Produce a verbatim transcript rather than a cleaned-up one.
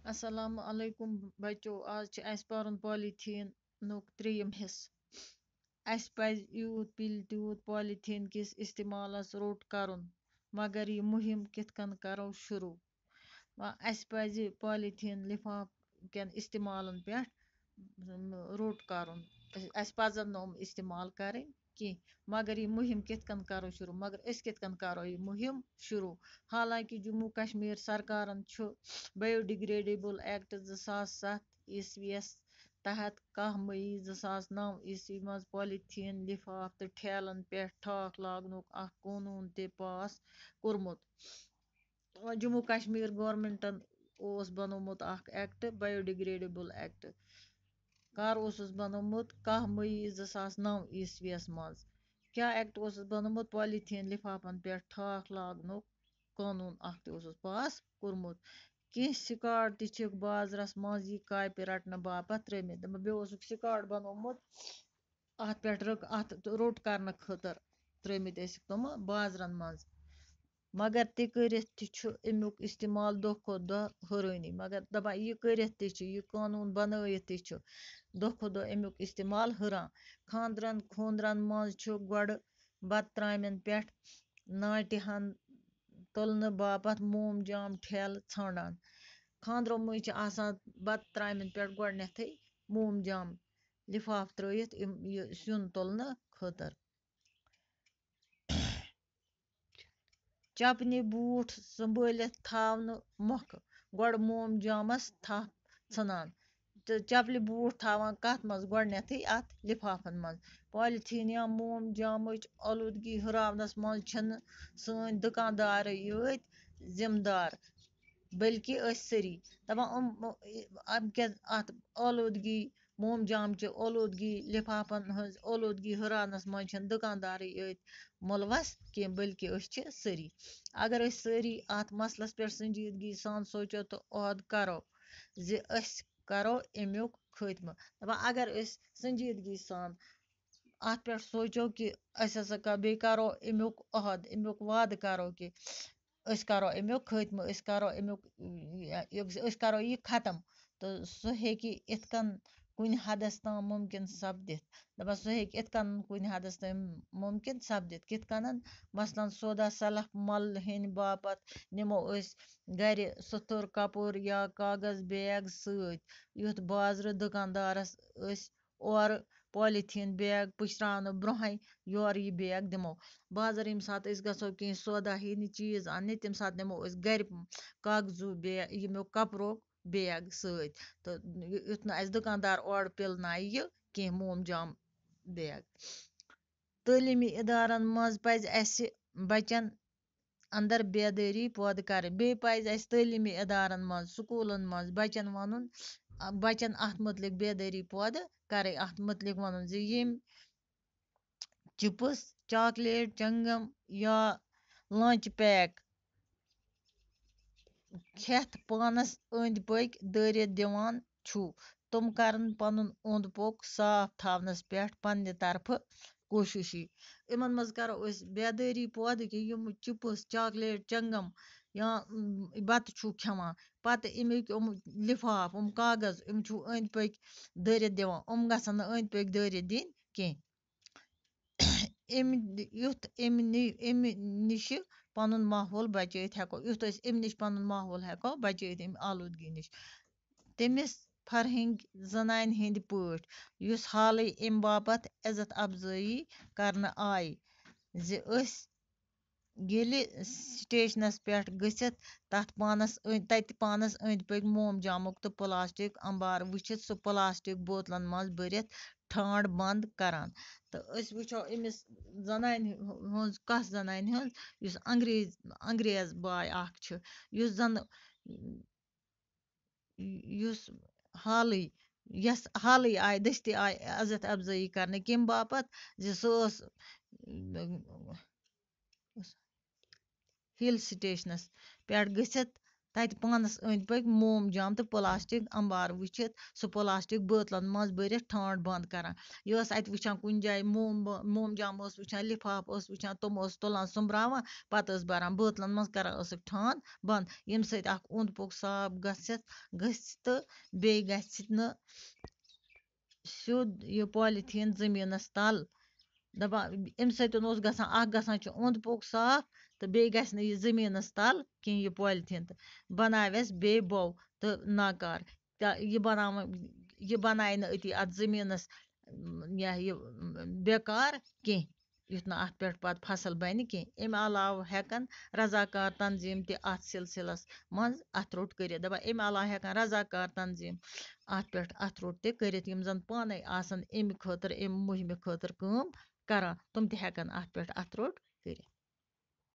السلام علیکم بچو، آز چھِ اَسہِ پَرُن پالیٖتھیٖنُک ترٛیٚیِم حصہٕ۔ اَسہِ پَزِ یوٗت پِلہِ تیوٗت پالیٖتھیٖن کِس استعمالَس روٚٹ کَرُن، مگر یہِ مُہِم کِتھ کٔنۍ کَرو شروٗع؟ وۄنۍ اَسہِ پَزِ پالیٖتھیٖن لِفافہٕ کٮ۪ن استعمالَن پٮ۪ٹھ، اۭں، روٚٹ کَرُن۔ اَسہِ، اَسہِ پَزَن نہٕ یِم استعمال کَرٕنۍ کینٛہہ، مگر یہِ مُہِم کِتھ کٔنۍ کَرو شروٗع؟ مگر أسۍ کِتھ کٔنۍ کَرو یہِ مُہِم شروٗع؟ حالانکہِ جموں کشمیر سرکارن چھُ Biodegradable Act زٕ ساس ستھ عیسویَس تحت کاہ مئی زٕ ساس نو عیسوی منٛز پالیٖتھیٖن لِفافہٕ تہٕ ٹھیلن پٮ۪ٹھ ٹھاکھ لاگنُک اکھ قونوٗن تہِ پاس کوٚرمُت۔ جموں کشمیر گورنمنٹن اوس بنوومُت اکھ ایکٹ، Biodegradable Act۔ کر اوسُس بنوومُت؟ کاہ مئی زٕ ساس نو عیسویَس منٛز۔ کیٛاہ ایکٹ اوسُس بنوومُت؟ پالیٖتھیٖن لِفافن پٮ۪ٹھ ٹھاکھ لاگنُک قونوٗن اکھ تہِ اوسُس پاس کوٚرمُت۔ کینٛہہ سِکاڈ تہِ چھِکھ بازرَس منٛز یہِ کاپہِ رَٹنہٕ باپَتھ ترٛٲومٕتۍ۔ دَپان، بیٚیہِ اوسُکھ سِکاڈ بنوومُت، اَتھ پٮ۪ٹھ رٔک-، اَتھ روٚٹ کرنہٕ خٲطرٕ ترٛٲومٕتۍ ٲسِکھ تِمہٕ بازرَن منٛز۔ مگر تہِ کٔرِتھ تہِ چھُ اَمیُک استعمال دۄہ کھۄتہٕ دۄہ ہُرٲنی۔ مگر دَپان، یہِ کٔرِتھ تہِ چھُ، یہِ قونوٗن بنٲیِتھ تہِ چھُ دۄہ کھۄتہٕ دۄہ اَمیُک استعمال ہُران۔ خانٛدرَن خوٗنٛدرَن منٛز چھُ گۄڈٕ بَتہٕ ترٛامٮ۪ن پٮ۪ٹھ ناٹہِ ہن تُلنہٕ باپتھ موم جام ٹھیلہٕ ژھانٛڈان۔ خانٛدرو مٔنٛزۍ چھِ آسان بَتہٕ ترٛامٮ۪ن پٮ۪ٹھ گۄڈٕنٮ۪تھٕے موم جام لِفافہٕ ترٛٲوِتھ یِم، یہِ سیُن تُلنہٕ خٲطرٕ۔ چپنہِ بوٗٹھ سنبھٲلِتھ تھاونہٕ مۄکھٕ گۄڈٕ موم جامس تھپھ ژھٕنان تہٕ چپلہِ بوٗٹھ تھاوان کتھ منٛز؟ گۄڈٕنیتھٕے اتھ لِفافن منٛز۔ پالیٖتھیٖن یا موم جامٕچ آلوٗدگی ہُراونس منٛز چھِنہٕ سٲنۍ دُکاندارٕے یٲتۍ ذمہٕ دار، بلکہِ أسۍ سٲری۔ دپان یِم، یِم کیٛاہ اتھ آلوٗدگی، موم جام چہِ آلوٗدگی، لِفافن ہٕنٛز آلوٗدگی ہُراونس منٛز چھِنہٕ دُکاندارٕے یٲتۍ مُلوث کینٛہہ، بلکہِ أسۍ چھِ سٲری۔ اگر أسۍ سٲری اتھ مسلس پٮ۪ٹھ سنجیدگی سان سونٛچو تہٕ عہد کرو زِ أسۍ کرو امیُک خٲتمہٕ۔ دپان اگر أسۍ سنجیدگی سان اتھ پٮ۪ٹھ سونٛچو کہِ أسۍ ہسا کا-، بیٚیہِ کرو امیُک عہد، امیُک وعدٕ کرو کہِ أسۍ کرو امیُک خٲتمہٕ، أسۍ کرو امیُک، یہِ، أسۍ کرو یہِ ختم۔ تہٕ سُہ ہیٚکہِ یِتھ کٔنۍ کُنہِ حدس تام مُمکِن سپدِتھ۔ دَپان، سُہ ہیٚکہِ یِتھ کٔنۍ کُنہِ حدس تام مُمکِن سپدِتھ۔ کِتھ کٔنۍ؟ مثلاً، سودا سلف مۄلہٕ ہیٚنہِ باپتھ نِمو أسۍ گرِ سُتھُر کپُر یا کاغذ بیگ سۭتۍ، یُتھ بازرٕ دُکاندارس أسۍ اورٕ پالیٖتھیٖن بیگ پُشراونہٕ برٛونٛہَے یورٕ یہِ بیگ دِمو۔ بازر ییٚمہِ ساتہٕ أسۍ گژھو کینٛہہ سودا ہیٚنہِ، چیٖز اَننہِ، تَمہِ ساتہٕ نِمو أسۍ گَرِ کاغذوٗ بیگ، ییٚمیُک کَپرُک بیگ سۭتۍ۔ تہٕ یُتھ نہٕ اَسہِ دُکاندار اورٕ پِلنایہِ یہِ کینٛہہ موم جام بیگ۔ تعلیٖمی اِدارَن منٛز پَزِ اَسہِ بَچَن اندر بیدٲری پٲدٕ کرٕنۍ۔ بیٚیہِ پَزِ اَسہِ تعلیٖمی اِدارَن منٛز، سکوٗلَن منٛز بَچَن وَنُن، آ، بَچَن اَتھ مُتعلِق بیدٲری پٲدٕ کَرٕنۍ، اَتھ مُتعلِق وَنُن زِ یِم چِپٕس، چاکلیٹ، چنٛگم یا لنچ پیک کھٮ۪تھ پانَس أنٛدۍ پٔکۍ دٲرِتھ دِوان چھُو، تِم کَرَن پَنُن اوٚنٛد پوٚک صاف تھاونَس پٮ۪ٹھ پنٛنہِ طرفہٕ کوٗشِش۔ یِمَن منٛز کَرو أسۍ بیدٲری پٲدٕ کہِ یِم چِپٕس، چاکلیٹ، چنٛگم یا، اۭں، بَتہٕ چھُو کھٮ۪وان، پَتہٕ اَمِکۍ یِم لِفاف، یِم کاغذ، یِم چھُو أنٛدۍ پٔکۍ دٲرِتھ دِوان، یِم گژھن نہٕ أنٛدۍ پٔکۍ دٲرِتھ دِنۍ کینٛہہ۔ اَمہِ یُتھ اَمہِ نِ-، اَمہِ نِشہِ پَنُن ماحول بَچٲیِتھ ہٮ۪کو، یُتھ أسۍ اَمہِ نِش پَنُن ماحول ہٮ۪کو بَچٲیِتھ، اَمہِ آلوٗدگی نِش۔ تٔمِس فرہنگ زنانہِ ہٕنٛدۍ پٲٹھۍ، یُس حالٕے اَمہِ باپتھ عزت افزٲیی کرنہٕ آیہِ زِ أسۍ ییٚلہِ سٹیشنَس پٮ۪ٹھ گٔژھِتھ تَتھ پانَس أنٛدۍ، تَتہِ پانَس أنٛدۍ پٔکۍ موم جامُک تہٕ پلاسٹک اَمبار وٕچھِتھ، سُہ پلاسٹک بوتلَن منٛز بٔرِتھ ٹھانٛڈ بنٛد کران۔ تہٕ أسۍ وٕچھو أمِس زنانہِ ہٕنٛز، کَس زنانہِ ہٕنٛز، یُس انگریز، انگریز باے اکھ چھُ، یُس زَن یُس حالٕے، یۄس حالٕے آیہِ، دٔستی آیہِ عزت افزٲیی کرنہٕ کَمہِ باپتھ زِ سُہ ٲس ہِل سٹیشنَس پٮ۪ٹھ گٔژھِتھ تَتہِ پانَس أنٛدۍ پٔکۍ موم جام تہٕ پلاسٹک اَمبار وٕچھِتھ، سُہ پلاسٹک بٲتلَن منٛز بٔرِتھ ٹھانٛڈ بنٛد کران۔ یہِ ٲس اَتہِ وٕچھان کُنہِ جایہِ موم با-، موم جام ٲس وٕچھان، لِفاف ٲس وٕچھان، تِم ٲس تُلان، سوٚمبراوان، پَتہٕ ٲس بَران بٲتلَن منٛز، کران ٲسٕکھ ٹھانٛڈ بنٛد، ییٚمہِ سۭتۍ اَکھ اوٚنٛد پوٚک صاف گژھِ، گژھِ تہٕ بیٚیہِ گژھِ نہٕ سیوٚد یہِ پالیٖتھیٖن زٔمیٖنَس تَل۔ دَپان، اَمہِ سۭتۍ اوس گژھان، اَکھ گژھان چھُ اوٚنٛد پوٚک صاف تہٕ بیٚیہِ گژھِ نہٕ یہِ زٔمیٖنَس تَل کِہیٖنۍ، یہِ پالیٖتھیٖن، تہٕ بَناوٮ۪س بے بو تہٕ ناکار۔ تہٕ یہِ بَناوان، یہِ بَنایہِ نہٕ أتی اَتھ زٔمیٖنَس، م، یہِ ہا یہِ، م، بیکار کینٛہہ، یُتھ نہٕ اَتھ پٮ۪ٹھ پَتہٕ فصل بَنہِ کینٛہہ۔ اَمہِ علاوٕ ہٮ۪کَن رضاکار تنظیٖم تہِ اَتھ سلسلس منٛز اَتھٕ روٚٹ کٔرِتھ۔ دَپان، اَمہِ علاوٕ ہٮ۪کَن رضاکار تنظیٖم اَتھ پٮ۪ٹھ اَتھٕ روٚٹ تہِ کٔرِتھ، یِم زَن پانَے آسَن اَمہِ خٲطرٕ، اَمہِ مُہِمہِ خٲطرٕ کٲم کران، تِم تہِ ہٮ۪کَن اَتھ پٮ۪ٹھ اَتھٕ روٚٹ کٔرِتھ۔